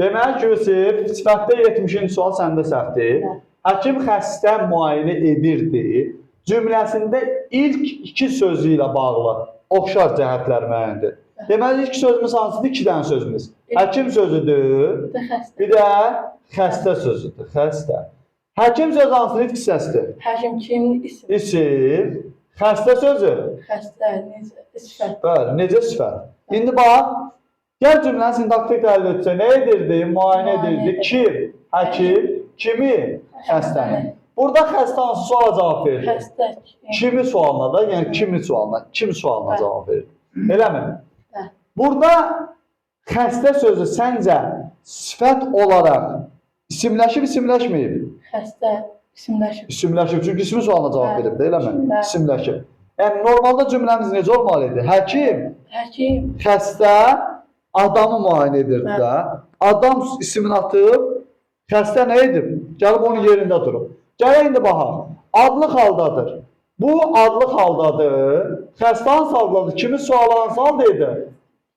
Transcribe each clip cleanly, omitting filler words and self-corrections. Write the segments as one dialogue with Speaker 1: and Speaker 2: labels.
Speaker 1: Demək Yusif, sifətdə 70-ci sual səndə səhvdir.
Speaker 2: Bəli.
Speaker 1: Həkim xəstə müayinə edirdi. Cümləsində ilk iki sözü ilə bağlı oxşar cəhətlər müəyyəndir. Deməli ilk sözümüz hansıdır? İki dənə sözümüz. Həkim sözüdür.
Speaker 2: Bir də xəstə.
Speaker 1: Bir də xəstə sözüdür. Xəstə. Həkim sözü hansının ilk hissəsidir?
Speaker 2: Həkim kimin isim?
Speaker 1: İsim. Xəstə sözü.
Speaker 2: Xəstə necə? Sifət.
Speaker 1: Bəli, necə sifət? İndi bax, gəl cümləni sintaktik təhlil etsək. Nə edirdi? Müayinə
Speaker 2: Müayinə
Speaker 1: edirdi.
Speaker 2: edirdi.
Speaker 1: Kim? Həkim. Kimi? Xəstəni. Burada xəstə hansı suala cavab verir?
Speaker 2: Xəstə kim?
Speaker 1: Kimi sualına da, yəni kimi sualına, kim sualına
Speaker 2: Bəli.
Speaker 1: cavab verir. Eləmi?
Speaker 2: Bəli.
Speaker 1: Burada xəstə sözü səncə sifət olaraq isimləşib, isimləşməyib?
Speaker 2: Xəstə isimləşib.
Speaker 1: İsimləşib. Çünki ismi sualına cavab
Speaker 2: Bəli.
Speaker 1: verib də, eləmi?
Speaker 2: Bəli.
Speaker 1: İsimləşib. Yəni normalda cümləmiz necə olmalı idi? Həkim
Speaker 2: Həkim
Speaker 1: xəstə adamı müayinə edirdi
Speaker 2: Bəli.
Speaker 1: də. Adam ismini atıb, xəstə nə edib? Gəlib onun yerində durub. Gələk indi baxaq. Adlıq haldadır. Bu adlıq haldadır. Xəstə hansı haldadır? Kimi sualı hansı halda idi?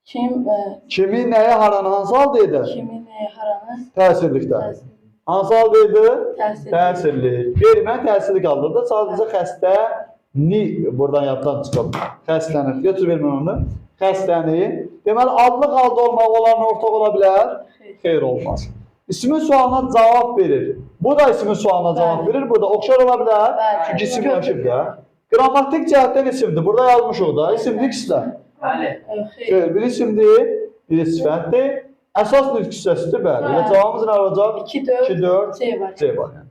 Speaker 2: kim
Speaker 1: Kimi, nəyi, haranı hansı halda idi?
Speaker 2: kimi nəyi haranı
Speaker 1: Təsirlikdə.
Speaker 2: təsir
Speaker 1: Hansı halda idi?
Speaker 2: təsir
Speaker 1: Təsirlik. Qeyri-müəyyən təsirlik haldadır. Sadəcə xəstə ni buradan yaddan çıxıb. Xəstənir. Götür ver mən onu. Xəstəni. Deməli adlıq halda olmaq onların ortaq ola bilər?
Speaker 2: Xeyr.
Speaker 1: Xeyr olmaz. İsmin sualına cavab verir. Bu da ismin sualına cavab
Speaker 2: Bəli.
Speaker 1: verir. Bu da oxşar ola bilər.
Speaker 2: Bəli.
Speaker 1: Çünki isimləşib də. Qrammatik cəhətdən isimdir. Burada yazmışıq da. İsimdir ikisi də.
Speaker 3: Bəli.
Speaker 2: Xeyr.
Speaker 1: Xeyr, biri isimdir, biri sifətdir. Əsas nitq hissəsidir, bəli. Elə
Speaker 2: Bəli.
Speaker 1: cavabımız nə olacaq?
Speaker 2: 2 4
Speaker 1: 2 4
Speaker 2: C var.
Speaker 1: C variantı.